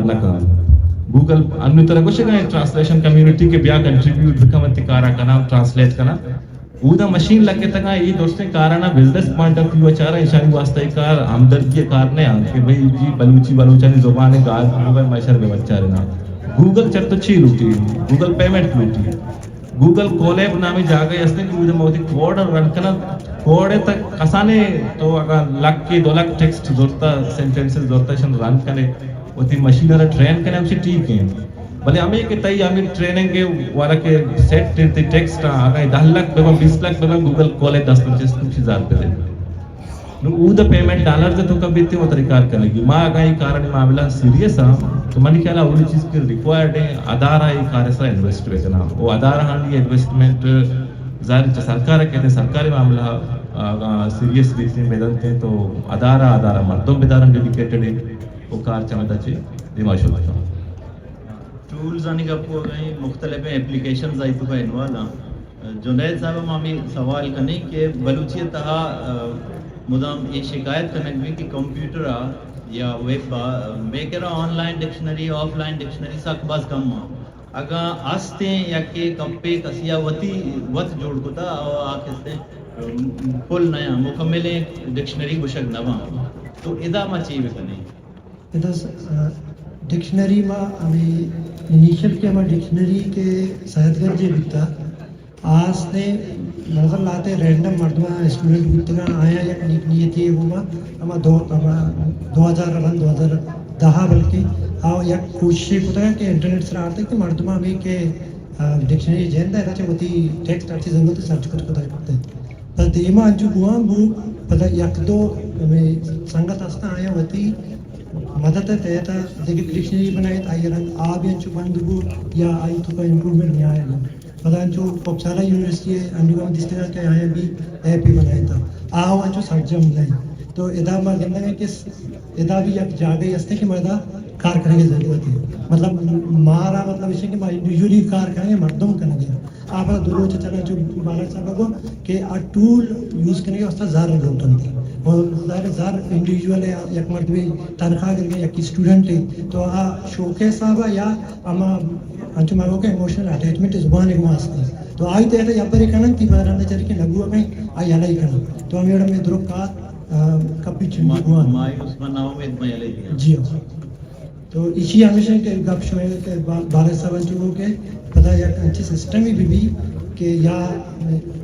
نہ کناں۔ گوگل انوں ترا گوشگ ءَ اِنت ٹرانسلیشن کمیونٹی کہ بیا کنٹریبیوٹ بکن، وتی کار ءَ کناں، ٹرانسلیٹ کناں۔ اودا مشین لگتگ اَنت، اے درستیں کاراں بزنس پوائنٹ آف ویو ءَ چاراں، ایشانی واسطہ اے کار ہمدردی ءِ کار نہ اِنت کہ بھئی جی بلوچی بلوچانی زبان ءِ گار بوگ ءَ ما شر بہ بچاریناں۔ گوگل چہ تو چی لوٹی؟ گوگل پیمنٹ لوٹی۔ گوگل کولیب نامیں جاگہے ہستیں کہ اودا ما وتی کوڈ رن کناں، کوڈ ءَ تک کسانیں تو اگاں لکے دو لکھ ٹیکسٹ زرتا، سینٹنسز زرتا، ایشاں رن کنے، وتی مشین ءَ را ٹرین کنے، ہمشی ٹھیک ایں۔ بلے ہمے کہ تئی ہمے ٹریننگ ءِ والا کہ سیٹ اِنت، تئی ٹیکسٹ آں، اگاں دہ لکھ بہ باں، بیست لکھ بہ باں، گوگل کولیب دست ءَ چست، ہمشی زر بہ دے۔ نوں اودا پیمنٹ ڈالرز ءِ توکا بیت، وترا کار کنگی۔ ما اگاں اے کارانی معاملہ سیریس آں تو منی خیال ءَ اولی چیز کہ ریکوائرڈ ایں ادارہ اے کار ءِ سرا انویسٹ بکناں۔ او ادارہ آنی انویسٹمنٹ ظاہر چہ سرکار ءَ کئیت، سرکاری معاملہ اگاں سیریس بیتیں، بدنتیں تو ادارہ، ادارہ مردم بداراں ڈیڈیکیٹڈ ایں، او کار چمدا چہ دیما شت کنت۔ ٹولز آنی گپ بوگ ءَ ایں، مختلف اپلیکیشنز آئی توکا انوالو آں۔ جنید صاحب ءَ ما ہمے سوال کنیں کہ بلوچی ءِ تہا، آ، مدام اے شکایت کنگ بیت کہ کمپیوٹر ءَ یا ویب ءَ مئے کرا on line dictionary, of line dictionary سک باز کم آں۔ اگاں ہستیں یکے کپے کسی ءَ وتی وت جوڑ کتا، او آ کستیں، آ، فل نہ آں، مکملیں ڈکشنری گوشگ نہ باں۔ تو ادا ما چی بکنیں؟ ادا س-، آ، ڈکشنری ما ہمے انیشل کہ ہما ڈکشنری کہ سید گنج ءَ بیتا، آ است ءَ نظر لہتے رینڈم مردماں اسٹوڈنٹ بوتگاں، آیاں یک نیک نیتی ءِ گوما ہما دو، ہما دو ہزار ءَ رند دو ہزار دہ ءَ بلکہ آ یک کوششے کتگ کہ انٹرنیٹ سرا آرتگ کہ مردماں ہمے کہ، آ، ڈکشنری جند ءَ ادا چہ وتی ٹیکسٹ ہرچی زنگت سرچ کت کتگ۔ پدا دیما انچو گوان بو، پدا یک دو ہمے سنگت ہستاں، آیاں وتی مدد ءِ تحت ءَ دگہ ڈکشنری بنائینت، آئی ءِ رند آ بھی انچو بند بو یا آئی توکا امپروومنٹ نیائگ ءَ۔ پدا انچو اپسالا یونیورسٹی ءِ انجمن دیستگ کہ آیاں بھی ایپے بنائینتا، آ انچو سرجم نہ اِنت۔ تو ادا ما گندگ ءَ کہ ادا بھی یک جاگہے ہستیں کہ ما ادا کار کنگ ءِ ضرورت اِنت۔ مطلب مارا مطلب ایش کہ ما انڈیویجولی کار کنگ ءَ، مردم کنگ ءَ۔ آ پدا دو روچ چلا چو بالاچ صاحب ءَ گو کہ آ ٹول یوز کنگ ءِ واسطہ زر لوٹ اِنت۔ اور ظاہر ہے زر انڈیویجول ءَ، یک مردمے تنخواہ گرگ ءَ، یک اسٹوڈنٹ ءَ، تو آ شوق ءِ حساب ءَ یا ہما انچو ما گو کہ ایموشنل اٹیچمنٹ زبان ءِ گوما است۔ تو آئی تحت ءَ یبرے کنن، تی پدا رند چرے کہ لگو ءَ کئیں، آئی ہلائی کنن۔ تو ہمے وڑا میں درو کار، آ، کپی چنڈی ما-، گوان۔ مایوس ما ناامید ما ہلائی دیاں۔ جی ہاں۔ تو ایشی ہمیش اِنت کہ گپ شمئے کہ با-، بالاچ صاحب انچو گو کہ پدا یک انچیں سسٹمے بہ بی کہ یا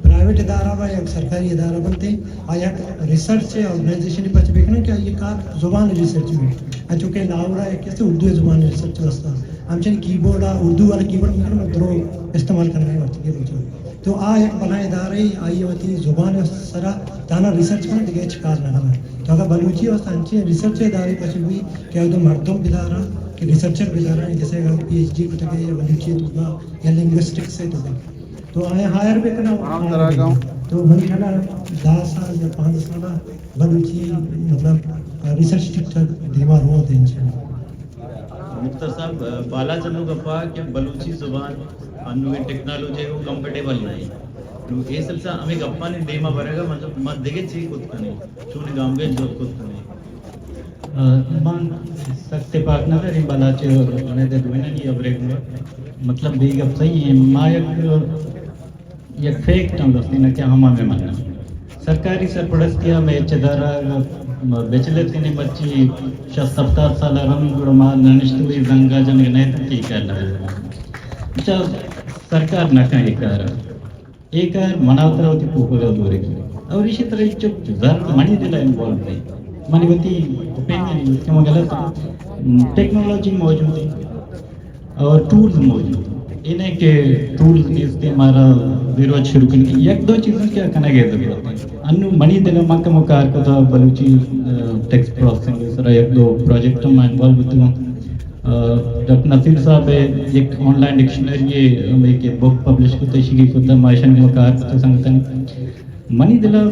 پرائیویٹ ادارہ با یا سرکاری ادارہ بنتے، آ یک ریسرچ آرگنائزیشن پچ بکنن کہ آئی کار زبان ریسرچ بی، انچو کہ لاہور ءَ یک کسے اردو زبان ریسرچ واسطہ، ہمچنین کیبورڈ ءَ اردو والا کیبورڈ مطلب درو استعمال کرنے وقت کے روچ۔ تو آ یک بلائیں ادارے، آئی وتی زبان ءِ سرا تانا ریسرچ کنگ، دگہ ہچ کار نہ کنگ۔ تو اگاں بلوچی ءِ واستہ انچیں ریسرچ ادارے پچ بی کہ اودو مردم بداراں، کہ ریسرچر بداراں، جیسے اگر پی ایچ ڈی کتگ ءَ یا بلوچی ءِ توکا یا لنگوسٹکس ءِ توکا، تو آیاں ہائر بکناں، تو منی خیال ءَ دہ سال یا پانزدہ سال ءَ بلوچی مطلب ریسرچ ٹھیک ٹھاک دیما روت انشاءاللہ۔ مختار صاحب، بالاچ انو گپا کہ بلوچی زبان انوگیں ٹیکنالوجی کو کمپیٹیبل نہ اِنت۔ نو اے سلسلہ ہمے گپانی دیما برگ ءَ مطلب ما دگہ چی کت کنیں، چون گامگیج کت کنیں؟ آ، من سک تپاک نہ داریں بالاچ اور جنید دوئینانی ہبرے گوں۔ مطلب بی گپ صحیح ایں۔ ما یک، یک فیکٹ ہم رستیں نہ کہ ہما میں مننا۔ سرکاری سرپرستی ءَ مئے چدارگ بچلت کنیں، مرچی شست ہفتاد سال ءَ رند گڑا ما نہ نشتویں، زنگ ءَ جنگ نہ اتاں کہ اے کار نہ بکناں۔ اچھا، سرکار نہ کن اے کار ءَ۔ اے کار منا ترا وتی کوپگ ءَ زورگ۔ اور ایشی ترا ہچ زر منی دل ءَ انوالو نہ اِنت۔ منی وتی اوپینین اِنت کہ من غلط آں۔ ٹیکنالوجی موجود اِنت اور ٹولز موجود اِنت۔ اے نہ کہ ٹولز نیست اِنت، مارا زیرو ءَ شروع کنگ ءَ یک دو چیزاں کہ کنگ ءِ ضرورت اِنت۔ انو منی دل ءَ من کمو کار کتا بلوچی، آ، ٹیکسٹ پروسیسنگ ءِ سرا یک دو پروجیکٹ ءَ من انوالو بوتگاں۔ آ، ڈاکٹر نصیر صاحب ءَ یک آن لائن ڈکشنری ءِ ہمے کہ بک پبلش کتہ، ایشی ءَ کتہ، ما ایشانی گوما کار کتہ سنگتاں۔ منی دل ءَ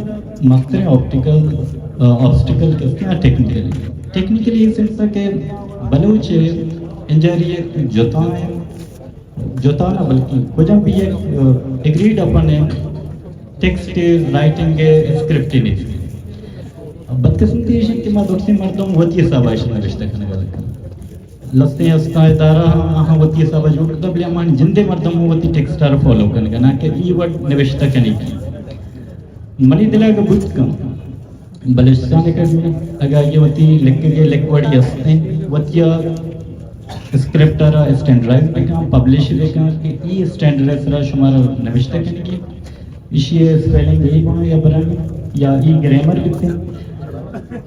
مستریں آپٹیکل، آ، آبسٹیکل کسے آ ٹیکنیکل۔ ٹیکنیکلی اے سلسلہ کہ بلوچ ءِ انجاری یک جتائیں، جتا نہ بلکہ کجام بھی یک، آ، ایگریڈ اپن ٹیکسٹ رائٹنگ ءِ اسکرپٹ نیست۔ بدقسمتی ایش کہ ما درستیں مردم وتی حساب ءَ ایش نوشتہ کنگ ءَ لگا۔ لستیں استاں ادارہ آہاں وتی حساب ءَ جوڑ کتگ، بلے ہمانی جندے مردم وتی ٹیکسٹ ءَ را فالو کنگ ءَ، نہ کہ ای وڑ نوشتہ کنگ۔ منی دل ءَ اگہ بوت کن، بلوچستان اکیڈمی اگہ آئی ءَ وتی لکھگ ءِ لکھ وڑی استیں، وتی ءَ اسکرپٹ ءَ را اسٹینڈرڈائز بکن، پبلش بکن کہ ای اسٹینڈرڈ ءِ سرا شمارا نوشتہ کنگی۔ ایشی ءِ اسپیلنگ اے بنا یا برانی یا ای گرامر بکن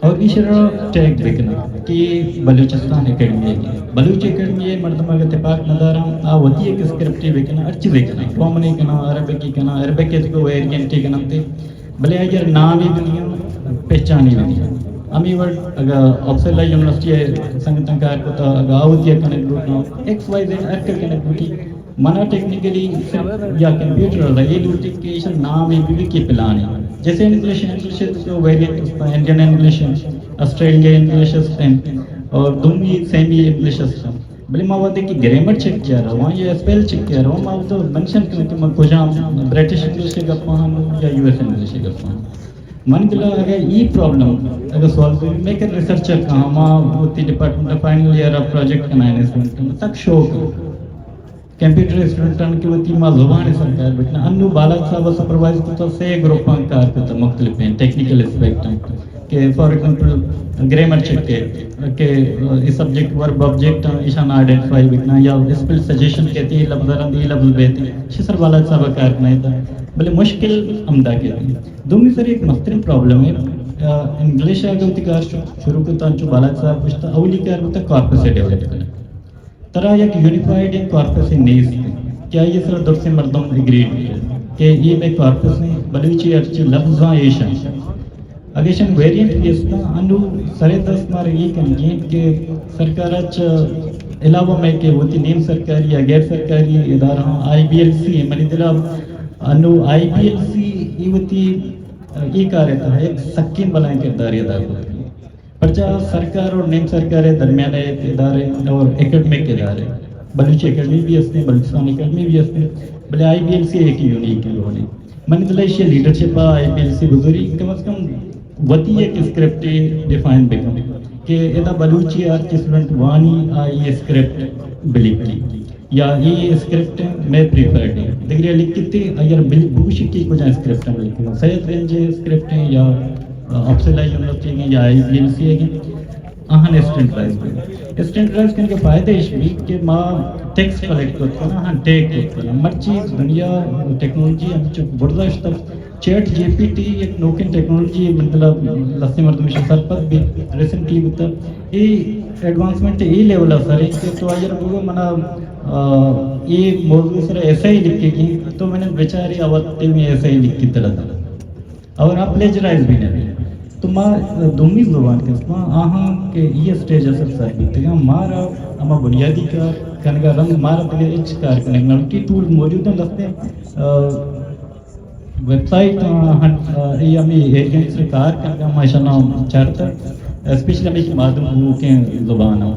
اور ایشی را ٹیگ بکنا کہ بلوچستان اکیڈمی ہے۔ بلوچ اکیڈمی ہے، مردم اگر اتفاق نہ دارا، آ وتی ایک اسکرپٹ بکنا، ہر چیز کنا، رومنی کنا، عربکی کنا، عربکی تو ویریئنٹ کننتے، بلے اگر نام ہی دنیا پہچانی دنیا۔ ہمیں ورڈ اگر اپسلا یونیورسٹی ہے، سنگتن کار کو تا، اگر آوتی کنک بوٹنا، ایکس وائی زیڈ ہر کنک بوٹی، منا ٹیکنیکلی یا کمپیوٹر ءَ را اے لوٹیت کہ ایشی ءِ نام اے بہ بیت کہ پلانے۔ جیسے انگلش، انگلش ءِ تو ویریئنٹ است، انڈین انگلش، آسٹریلیا انگلش است اور دومی سیمی انگلش است۔ بلے ما وہدے کہ گرامر چیک کیا رہا یا اسپیل چیک کیا رہا، ما تو مینشن کریں کہ من کجام، برٹش انگلش ءِ گپاں یا یو ایس انگلش ءِ گپاں۔ من دل ءَ اگر ای پرابلم اگر سالو بہ بیت، میں کہ ریسرچر کہاں، ما وتی ڈپارٹمنٹ ءَ فائنل ایئر ءَ پروجیکٹ کنائیں اسٹوڈنٹ تک شوق کمپیوٹر اسٹوڈنٹان کہ وتی ما زبان سرکار بٹنا، انو بالاچ صاحب سپروائز کتا، سے گروپاں کار کتا، مختلف ہیں ٹیکنیکل اسپیکٹ ہیں کہ فار ایگزامپل گرامر چیک کے کہ اے سبجیکٹ ورب آبجیکٹ ہیں، ایشان آئیڈینٹیفائی بٹنا یا اسپیل سجیشن کہتے ہیں، لفظ رند یہ لفظ بیتے، شی سر بالاچ صاحب کار نہیں تھا۔ بلے مشکل ہمدا کہتے ہیں۔ دومی سر ایک مسترین پرابلم ہے، آ، انگلش اگر وتی کار شروع کتا، چو بالاچ صاحب گوشتا، اولی کار ہوتا کارپس ڈیولپ کرنا۔ ترا یک یونیفائیڈ کارپس نیست کہ آئی سرا درستیں مردم اگریڈ بہ کہ یہ میں کارپس ہیں، بلوچی ہرچی لفظاں ایشاں۔ اگشن ویریئنٹ بھی استا، انو سر دست مار یہ کنگی کہ سرکار چ علاوہ میں کہ وتی نیم سرکاری یا غیر سرکاری ادارہ، آئی بی ایل سی ہے، منی دل ءَ انو آئی بی ایل سی یہ وتی یہ کار ءِ تہا یک سکیں بلائیں کردارے ادا کرتی۔ پرچہ سرکار اور نیم سرکار ءِ درمیان ءَ یک ادارے اور اکیڈمک ادارے، بلوچی اکیڈمی بھی ہستیں، بلوچستان اکیڈمی بھی ہستیں، بلے آئی بی ایل سی ایک یونیک رول ہے۔ من دل ءَ ایشی لیڈرشپ ءَ آئی بی ایل سی بزوری کم از کم وتی یک اسکرپٹ ڈیفائن بکن کہ ادا بلوچی ہر اسٹوڈنٹ وانی آئی اسکرپٹ بلیک کی۔ یا اے اسکرپٹ میں پریفرڈ ہیں۔ دگرے لکھتے اگر بل بوشی کی کجا اسکرپٹ میں لکھتے ہیں۔ سید گنج اسکرپٹ ہیں یا اپسلا یونیورسٹی ہیں یا آئی بی ایل سی ہیں۔ آہن اسٹینڈرڈائز بھی۔ اسٹینڈرڈائز کرنے کے فائدے اس بھی کہ ما ٹیکسٹ کلیکٹ کرتے ہیں، ہاں ٹیگ کرتے ہیں۔ مرچی دنیا ٹیکنالوجی ہم چک برداشت چیٹ جی پی ٹی یک نوکیں ٹیکنالوجی، مطلب لستے مردم شہ سرپد بھی ریسنٹلی بوتا۔ اے ایڈوانسمنٹ اے لیول ءَ سر کہ تو اگر بگو منا، آ، اے موضوع سر ایسے لکھے گی تو میں نے بیچاری آوت میں ایسے لکھی تڑا تھا اور آپ پلیجرائز بھی نہیں۔ تو ما دومی زبان قسم آہاں کہ یہ اسٹیج اثر سر بیتے گا مارا اما بنیادی کار کنگا رنگ مارا دگہ اچ کار کنگ نہ ٹول موجود ہیں لستے، آ، ویب سائٹ، آ، ہن-، آ، اے ہمیں ایجنٹ سے کار کنگا ما شنا چارتا، اسپیشلی ہمیں کہ مادم بوکیں زبان ہو۔